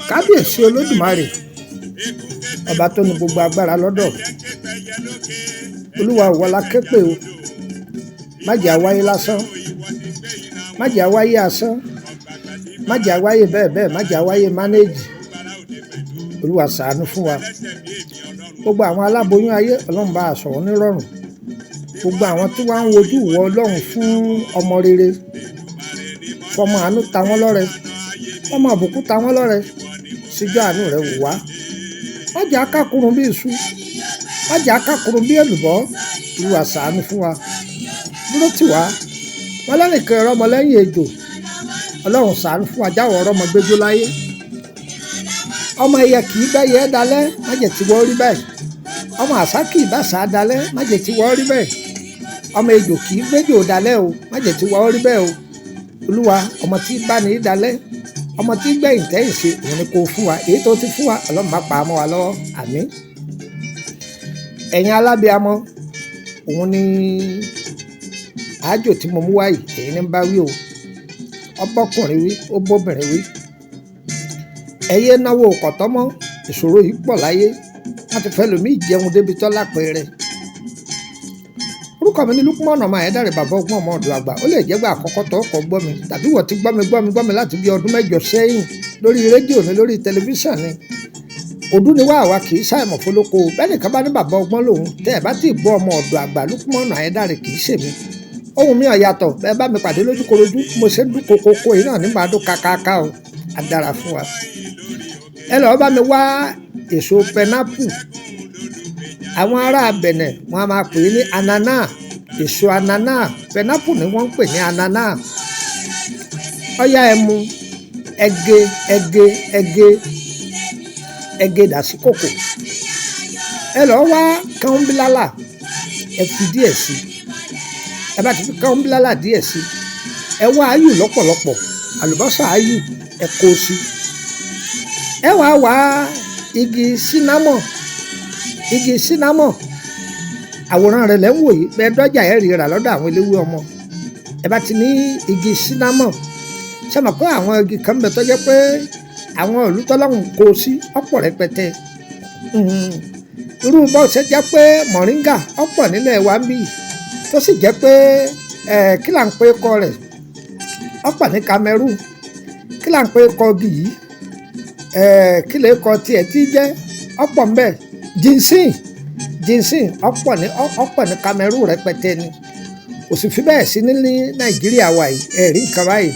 Kábíyèsí Olódùmarè, ọba tó ní gbogbo agbára lọ́dọ̀. Olúwa, ìwọ la ké pè o. Má jẹ́ a wáyé lásán, má jẹ́ a wáyé asán, má jẹ́ a wáyé bẹ́ẹ̀ bẹ́ẹ̀, má jẹ́ a wáyé manage. Olúwa, ṣàánú fún wa. Gbogbo àwọn aláboyún ayé, Ọlọ́run, bá a sọ̀rọ̀ nírọ̀rùn. Gbogbo àwọn tí wọ́n ń wojú ìwọ Ọlọ́run fún ọmọ rere, fọmọ àánú ta wọ́n lọ́rẹ, fọmọ àbùkù ta wọ́n lọ́rẹ, síjọ́ àánú rẹ̀ wò wá. Má jẹ́ akákurun bí iṣu, má jẹ́ akákurun bí èlùbọ́. Olúwa, ṣàánú fún wa, dúró tì wá. Wọn lẹ́nìkan ẹ̀rọ ọmọ lẹ́yìn ejò. Ọlọ́run, ṣàánú fún wa, jáwọ́ ọ̀rọ̀ ọmọ gbẹjọ́ láyé. Ọmọ ẹyẹ kì í bẹ́yẹ dalẹ̀, má jẹ́ tí wọ́n rí bẹ́ẹ̀. Ọmọ àṣá kì í bá ṣá dalẹ̀, má jẹ́ tí wọ́n rí bẹ́ẹ̀. Ọmọ ejò kì í gbẹ́jò dalẹ̀ o, má jẹ́ tí wọ́n rí bẹ́ẹ̀ o. Olúwa, ọmọ tí bá ní dalẹ̀, ọmọ tí gbẹ̀yìn tẹ́yìn ṣe, òun ni kò fún wa. Èyí tó ti fún wa, Ọlọ́run, má pa á mọ́ wa lọ́wọ́. Àmín. Ẹ̀yin alábíamọ, òun ni àájò tí mo mú wáyìí, èyí ní bá wí o. Ọbọkùnrin wí, ó bóbìnrin wí. Ẹyẹ náwó kọ̀tọ́mọ́. Ìṣòro yìí pọ̀ láyé, wọ́n ti fẹ́ lòmíì jẹun débi tọ́lá pẹ́rẹ́. Orúkọ mi ní Lukman ọmọ Ayédáre, bàbá ọgbọ́n, ọmọ ọ̀dọ̀ àgbà. Ó lè jẹ́gbà àkọ́kọ́ tó kọ́ gbọ́ mi, tàbí wọ́n ti gbọ́ mi, gbọ́ mi, gbọ́ mi láti bí ọdún 8 sẹ́yìn lórí rédíò ni, lórí tẹlifíṣàn ni. Òdú ni wá, àwa kì í ṣàìmọ̀ fọlọ́kọ. Bẹ́ẹ̀ nìkan bá ní bàbá ọgbọ́n lòun, tẹ́ ẹ̀ bá ti gbọ́ ọmọ ọ̀dọ̀ àgbà Lukman Ayédáre, kì í ṣèmi. Ohun mi ò yàtọ̀. Bẹ́ẹ̀ bá mi pàdé lójúkorojú, mo ṣe ń dún kokoko yìí náà ní màá dún kakaka o. Á dára fún wa. Ẹ lọ́ọ́ bá mi wá èso pẹnápù. Àwọn ará Bẹ̀nẹ̀, wọn a máa pè é ní anana. Èso anana, pẹnápù ni wọ́n ń pè ní anana. Ọ̀yá, ẹ mú, ẹgẹ, ẹgẹ, ẹgẹ, ẹgẹ dà sí kòkò. Ẹ lọ́ọ́ wá kánbílálà, ẹ fi díẹ̀ sí. Ẹ bá ti fi kánbílálà díẹ̀ sí, ẹ wá ayù lọ́pọ̀lọpọ̀, àlùbọ́sà ayù, ẹ kó sí. Ẹ wá wá igi sínámọ̀. Igi sínámọ̀, àwòrán rẹ̀ lẹ́ ń wò yìí. Bẹ́ẹ̀ dọ́jà, ẹ̀ rí rà lọ́dọ̀ àwọn eléwé ọmọ. Ẹ bá ti ní igi sínámọ̀, ṣé mọ̀ pé àwọn igi kan bẹ tó jẹ́ pé àwọn ìlú tọ́lọ́hún kó sí ọ̀pọ̀ rẹpẹtẹ? Irú bó ṣe jẹ́ pé mọ̀ríngà ọ̀pọ̀ nílẹ̀ wa ń bì, tó sì jẹ́ pé ẹ̀ kí là ń pè kọ rẹ̀, ọ̀pọ̀ ní Cameroon. Kí là ń pè kọ igi yìí? Ẹ̀ kí lè kọ tiẹ̀ tí jẹ́ ọ̀pọ̀ ń bẹ? Ginseng, ginseng ọ̀pọ̀ ní Cameroon rẹpẹtẹ ni, kò sì fi bẹ́ẹ̀ sí ní Nàìjíríà wa yìí. Ẹ̀rí nǹkan báyìí,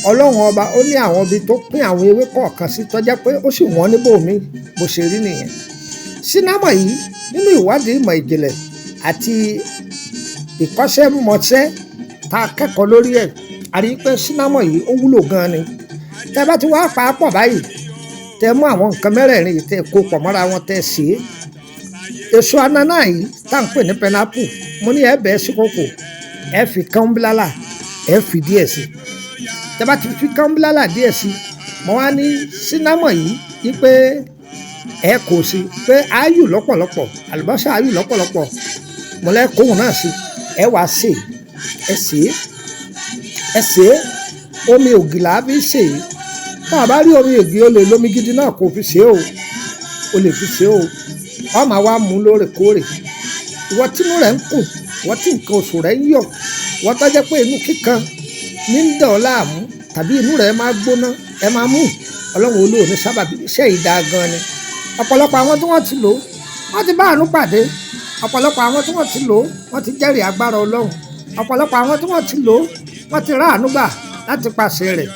Ọlọ́run ọba ó ní àwọn ibi tó pín àwọn ewé kọ̀ọ̀kan sí, tó jẹ́ pé ó sì wọ́n níbòmí. Bó ṣe rí nìyẹn. Sínámọ̀ yìí, nínú ìwádìí ìmọ̀ ìjìnlẹ̀ àti ìkọ́ṣẹ́mọṣẹ́ tá a kẹ́kọ̀ọ́ lórí ẹ̀, a rí i pé sínámọ̀ yìí, ó wúlò gan-an ni. Tẹ́ bá ti wá pa á pọ̀ báyìí, tẹ́ mú àwọn nǹkan mẹ́rẹ̀ẹ̀rin yìí, tẹ́ kó pọ̀ mọ́ra wọn, tẹ́ sè é, èso anana yìí tá à ń pè ní pẹnápù, mo ní ẹ bẹ́ẹ̀ sí kòkò, ẹ fi kánbílálà, ẹ fi díẹ̀ sí. Tẹ́ bá ti fi kánbílálà díẹ̀ sí, mo wá ní sínámọ̀ yìí wípé ẹ kò sí pé áyù lọ́pọ̀lọpọ̀, àlùbọ́sà áyù lọ́pọ̀lọpọ̀, mo lẹ́ kóhùn náà sí. Ẹ wá sè, ẹ sè é, ẹ sè é. Omi ògì là á fi sè é. Tá a bá rí omi ògì, o lè lómi gidi náà kó fi sè é o, o lè fi sè é o. Ọ máa wá mú lóòrèkóòrè. Ìwọ tínú rẹ̀ ń kùn, ìwọ tí nǹkan oṣù rẹ̀ ń yọ̀, ìwọ tó jẹ́ pé inú kíkan ní ń dàn ọ́ láàmú, tàbí inú rẹ̀ máa gbóná, ẹ máa mú. Ọlọ́run olóòní sábàbí iṣẹ́ yìí dáa gan ni. Ọ̀pọ̀lọpọ̀ àwọn tí wọ́n ti lò ó, wọ́n ti bá àánú pàdé. Ọ̀pọ̀lọpọ̀ àwọn tí wọ́n ti lò ó, wọ́n ti jẹ́rìí agbára Ọlọ́run. Ọ̀pọ̀lọpọ̀ àwọn tí wọ́n ti lò ó, wọ́n ti rá àánú gbà láti pàṣẹ rẹ̀.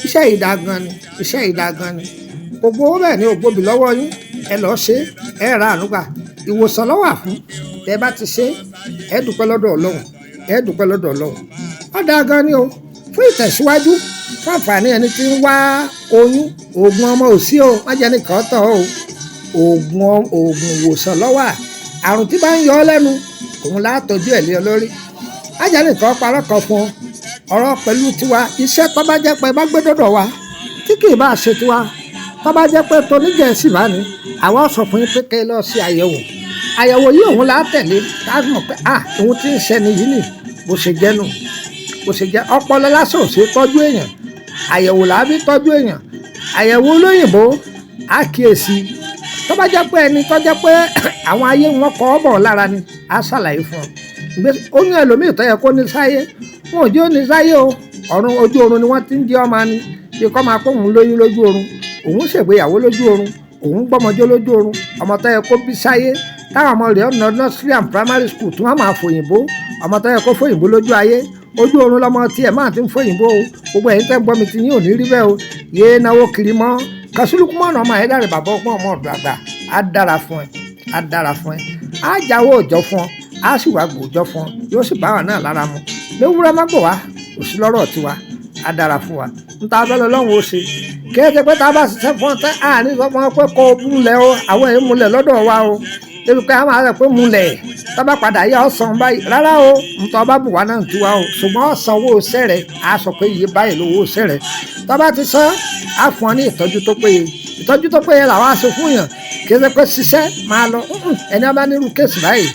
Iṣẹ́ yìí dáa gan ni, iṣẹ́ yìí dáa gan ni. Kò gbowó, bẹ́ẹ̀ ni ò gbòbí lọ́wọ́ yín. Ẹ lọ́ọ́ ṣe, ẹ rà àánú gbà. Ìwòsàn ló wà fún. Tẹ́ bá ti ṣe, ẹ dúpẹ́ lọ́dọ̀ Ọlọ́run, ẹ dúpẹ́ lọ́dọ̀ Ọlọ́run. Ó dáa gan ni o. Fún ìtẹ̀síwájú, fún àǹfààní ẹni tí ń wá oyún, oògùn ọmọ ò sí o, má jẹ́ nìkan tán o. Oògùn ìwòsàn ló wà. Àrùn tí bá ń yọ ọ́ lẹ́nu, òun lá tọ́jú ẹ̀ lé ọ lórí. Má jẹ́ nìkan parọ́ kan fún ọ. Ọ̀rọ̀ pẹ̀lú tiwa, iṣẹ́ tó bá jẹ́ pé bá gbé dọ́dọ̀ wa tí kì í bá ṣe tiwa, tó bá jẹ́ pé tonígẹ̀ẹ́sì bá ní, àwa sọ fún yín pé kẹ́ ẹ lọ sí àyẹ̀wò. Àyẹ̀wò yìí, òun là á tẹ̀lé tá a mọ̀ pé à òun ti ń ṣẹni yìí nì. Bó ṣe jẹ́ nù, bó ṣe jẹ́. Ọpọlọ lásán ò ṣe tọ́jú èèyàn, àyẹ̀wò là á fi tọ́jú èèyàn. Àyẹ̀wò olóyìnbó á kíyèsí. Tó bá jẹ́ pé ẹni tó jẹ́ pé àwọn ayé wọn kọ́ ọ́ bọ̀ lára ni, á ṣàlàyé fún ọ. Oyún ẹlòmíì tó yẹ kó ní sáyé, wọn ò jẹ́ ó ní sáyé o. Ọ̀run ojú oorun ni wọ́n ti ń jẹ́ ọmọ ni. Bí kò máa pé òun lóyún lójú oorun, òun ṣègbéyàwó lójú oorun, òun gbọ́mọjó lójú oorun. Ọmọ tó yẹ kó bí sáyé, táwọn ọmọ rẹ̀ ọ̀nà nursery and primary school tí wọ́n máa fòyìnbó, ọmọ tó yẹ kó fòyìnbó lójú ayé, ojú oorun lọmọ tiẹ̀ máa ti ń fòyìnbó o. Gbogbo ẹ̀yin tẹ́ ń gbọ́ mi ti yín ò ní rí bẹ́ẹ̀ o. Yéé náwó kiri mọ́. Kàṣílùkùmọ̀nà ọmọ ẹ̀dá rẹ̀ bàbá ọgbọ́n ọmọ ọ̀dọ̀ àgbà á dára fún ẹ, á dára fún ẹ, á jáwọ́ òòjọ́ fún ọ, á sì wá gbòòjọ́ fún ọ, yóò sì bá wà náà lára mu. Léwúrẹ́ má gbò wá, kò sí lọ́rọ̀ tiwa, á dára fún wa. Ń ta abẹ́lẹ́ Ọlọ́run ó ṣe. Kí ẹ ti pé tá a bá ṣiṣẹ́ fún ọ tán, àní sọ fún ọ pé kó o múlẹ̀ o, àwọn èèyàn múlẹ̀ lọ́dọ̀ wa o. Débi pé a máa rẹ̀ pé múlẹ̀, tá bá padà yá ọ̀sán báyìí. Rárá o, ń tọ́ bá bù wá náà tiwa o. Ṣùgbọ́n ọ̀sán owó iṣẹ́ rẹ̀, á sọ pé iye báyìí lówó iṣẹ́ rẹ̀. Tá bá ti san, á fún ọ ní ìtọ́jú tó péye. Ìtọ́jú tó péye làwọn á ṣe fún yàn. Kì í ṣe pé ṣiṣẹ́ máa lọ. Ẹni a bá nírú case báyìí,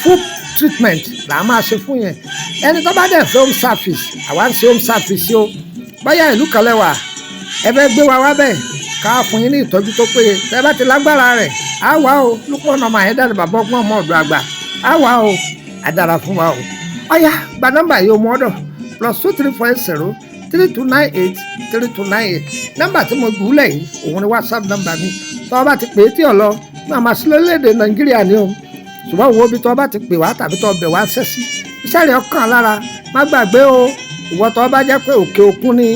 full treatment là á máa ṣe fún yẹn. Ẹni tó bá dẹ̀ fẹ́ home service, àwa ń ṣe home service o. Bóyá ìlú kan lẹ́wà, ẹ fẹ́ gbé wa wá bẹ́ẹ̀, ká fún yín ní ìtọ́jú tó péye. Tẹ́ bá ti lágbára rẹ̀, á wá o. Lúpọ̀nà ọmọ àyẹ̀dá bàbá ọgbọ́n ọmọ ọ̀dọ̀ àgbà, á wá o. Á dára fún wa o. Ọ̀yá, gba nọ́mbà yìí o mú ọ́dọ̀: +234 80 3298 3298. Nọ́mbà tí mo jù ú lẹ̀ yìí, òun ni WhatsApp nọ́mbà mi. Tọ́ ọ bá ti pè é tí ò lọ, máa ma sí lórílẹ̀‐èdè Nàìjíríà ni o. Ṣùgbọ́n wo bí tọ́ ọ bá ti pè wá tàbí tọ́ ọ bẹ̀ wá ṣẹ́ sí, iṣẹ́ rẹ̀ ọkàn lára. Má gbàgbé o, ìwọ tọ́ ọ bá jẹ́ pé òkè òkun ni,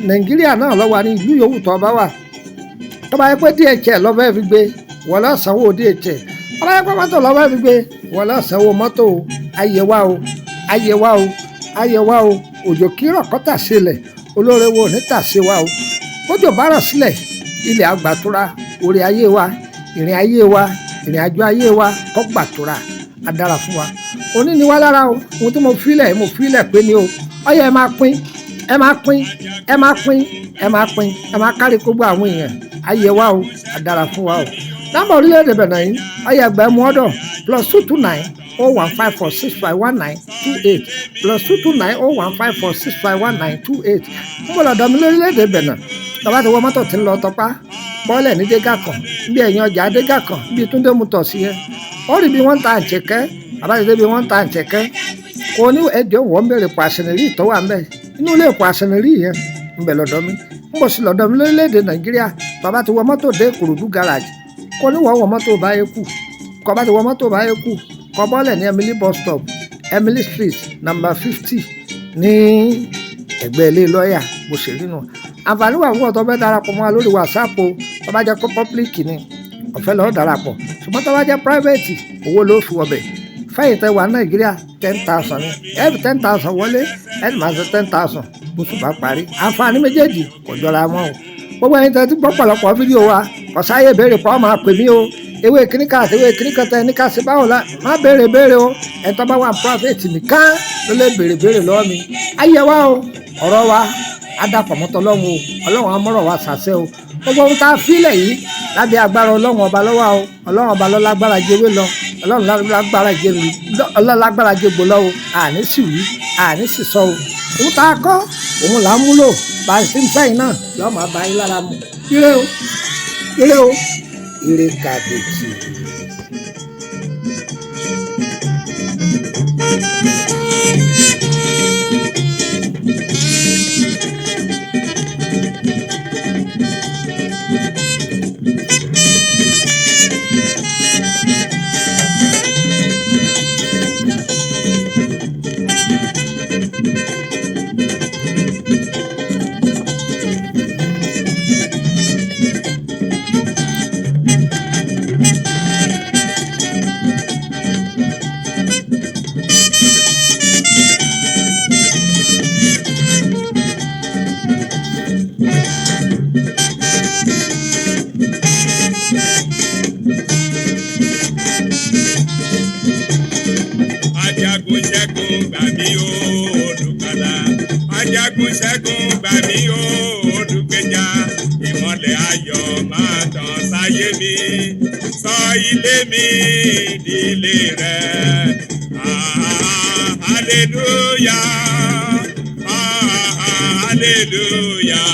Nàìjíríà náà lọ́wọ́ ní ìlú yòówù tọ́ ọ bá wà. Tọ́ bá yẹ pé DHL lọ́ fẹ́ fi gbé, wọ́n lọ sanwó DHL. Tọ́ bá yẹ pé mọ́tò lọ́ fẹ́ fi gbé, wọ́n lọ sanwó mọ́tò o. Ayé wa o, ayé wa o, ayé wa o. Òjò kírọ̀ kọ́tà sílẹ̀, olóore wo ní tà sí wa o. Bójò bá rọ̀ sílẹ̀, ilẹ̀ àgbàtura, orí ayé wa, ìrìn ayé wa, ìrìn àjò ayé wa kọ́ gbàtura, á dára fún wa. Òní ni wá lára o. Ohun tí mo filẹ̀, mo filẹ̀ pé ni o. Ọ̀yá, ẹ máa pín, ẹ máa pín, ẹ máa pín, ẹ máa pín, ẹ máa kárí gbogbo àwọn èèyàn. Ayé wa o, á dára fún wa o. Nọ́mbà orílẹ̀-èdè Bẹ̀nẹ̀ yìí, ọ̀yá, ẹgbẹ́ mú ọ́dọ̀: +229 0154651928, +229 0154651928. Ń bọ̀ lọ́dọ̀ mi lórílẹ̀-èdè Bẹ̀nẹ̀. Tọ́ba ti wọ mọ́tò tí ń lọ Tọpá, bọ́ọ̀lẹ̀ ní Dégàkàn, bí ẹ̀yìn ọjà Dégàkàn, bí Túndé mu tọ̀ sí yẹn, ó rí bí wọ́n ń ta àǹtẹ̀kẹ́. Àbájáde bí wọ́n ń ta àǹtẹ̀kẹ́, kò ní ẹjọ́ wọ́n ń bèrè pàṣẹnìrì tó wà ńbẹ̀. Inú ilé pàṣẹnìrì yẹn ń bẹ̀ lọ́dọ̀ mi. Ń bọ̀ sí lọ́dọ̀ mi lórílẹ̀‐èdè Nàìjíríà. Tọ́ba ti wọ mọ́tò dé Ìkòròdú garage, kò ní wọ́n wọ mọ́tò báyé kù. Kọ́ bá ti wọ mọ́tò báyé kù, kọ́ bọ́ọ̀lẹ̀ ní Emily bus stop, Emily Street, number 50, ní ẹ̀gbẹ́ ilé lọ́ọ̀yà. Bó ṣe rí nù. Àǹfààní wà fún ọ̀tọ̀ fẹ́ darapọ̀ mọ́ wa lórí WhatsApp o. Tó bá jẹ́ kó public ni, ọ̀fẹ́ lọ́ọ́ darapọ̀, ṣùgbọ́n tó bá jẹ́ private, owó ló fi wọbẹ̀. Fẹ́yìn tẹ́ wà Nàìjíríà, 10,000 ni. Every 10,000 wọlé, ẹni máa ṣe 10,000 bóṣù bá parí. Àǹfààní méjèèjì kò jọra wọn o. Gbogbo ẹ̀yin tẹ́ ti gbọ́ pọ̀lọpọ̀ fídíò wa, kò sáyè béèrè pọ̀. Máa pè mí o, ewé kíníkà àti ewé kíníkà tẹ ní ká ṣe báwo la má béèrè béèrè o. Ẹ̀ tó bá wà private nìkan ló lè béèrè béèrè lọ́wọ́ mi. Ayé wa o, ọ̀rọ̀ wa adapọ̀ mọ́tọ́ Ọlọ́run o. Ọlọ́run amọ́rọ̀ wa ṣàṣẹ o. Gbogbo ohun tá a fílẹ̀ yìí lábẹ́ agbára Ọlọ́run ọba lọ́wọ́ o. Ọlọ́run ọba ló lágbára jewé lọ, Ọlọ́run lágbára jẹ, ọlọ́lágbára jẹ gbò lọ́wọ́. Àní sì wí, àní sì sọ o. Ohun tá a kọ́, òun là ń múlò. Bá a ti ń fẹ́yìn náà yóò máa bá yín lára mu. Ire o, ire o, ire kàbìtì. Ajagun ṣẹ́gun gbà mí o, olùgbàlà. Ajagun ṣẹ́gun gbà mí o, olùgbèjà. Ìmọ́lẹ̀ ayọ̀ máa tàn sáyé mi, sọ ilé mi dílé rẹ. Ah, hallelujah. Ah, hallelujah.